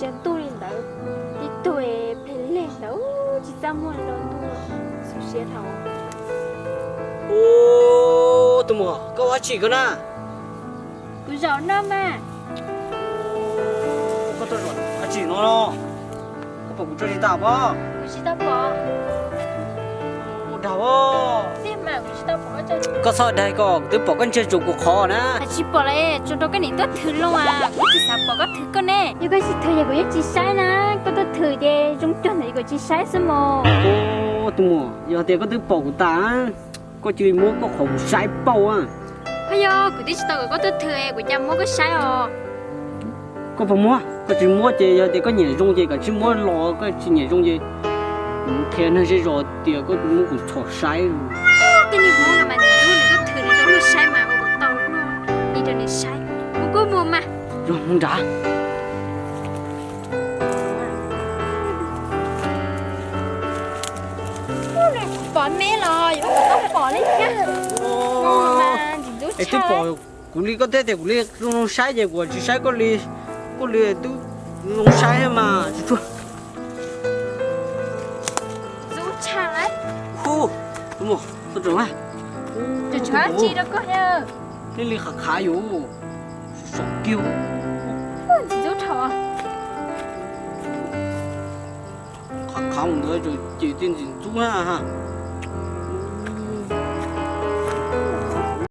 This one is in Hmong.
Tsaus ntuj li ntawd, tib tug phem leg ntawd tsis txaj muag li rau ntuj, xu siab dhau. Ub, tus muam, koj ua dab tsi koj na? Kuv zaum no mas. Koj tuaj zaum dab tsi no? Koj pom kuv tso tsis tas pob? Kuv tsis tau pom. Ua dag os. Tiag mas, kuv tsis tau pom koj tso. Koj txhob dag, koj twb pom koj ntsia tsuas kuv qhov na. Tsis pom li, tsuas rau koj niam tuaj thwm loo as, kuv tsis xav pom koj thwm koj ne. Yog koj tsis thwm ces kuv yeej tsis saib na, koj tuaj thwm ces zoo cuag ntawm kuv tsis saib xwb mos. Ub, tus muam, yog tias koj twb pom kuv tas, koj cia li muab koj qhov kuv saib pauj a. Ho yog kuv twb tsis tau kom koj tuaj thwm, kuv cas muab koj saib os. Koj puas muab? Koj tsis muab ces yog tias koj nyiam zoo ces koj tsis muab los, koj tsis nyiam zoo ces kuv qhia neeg zej zos tias koj muab kuv txhom saib. Tej niag hmoob no mas nws ntxub nws tuaj thwm nws rau luag saib mas ua kom tau luag li rau nws saib. Kuv kuj mus mas. Los mus nrad. Pom me los yuav ua kom tau pom li thiab. Es twb pom kuv li koj thiab tias kuv li zoo zoo saib ces kuv tsis saib koj li, koj li twb zoo saib thiab mas. Ntxub tshaj lawm. Hu, tus muam, tau tseem na. Tseem tshuav dab tsi rau koj thiab? Nej li qhav qhav yus, saum kiag. Ntxub dhau. Qhav qhav mus ntawd ces tej ntxim ntxub na ha.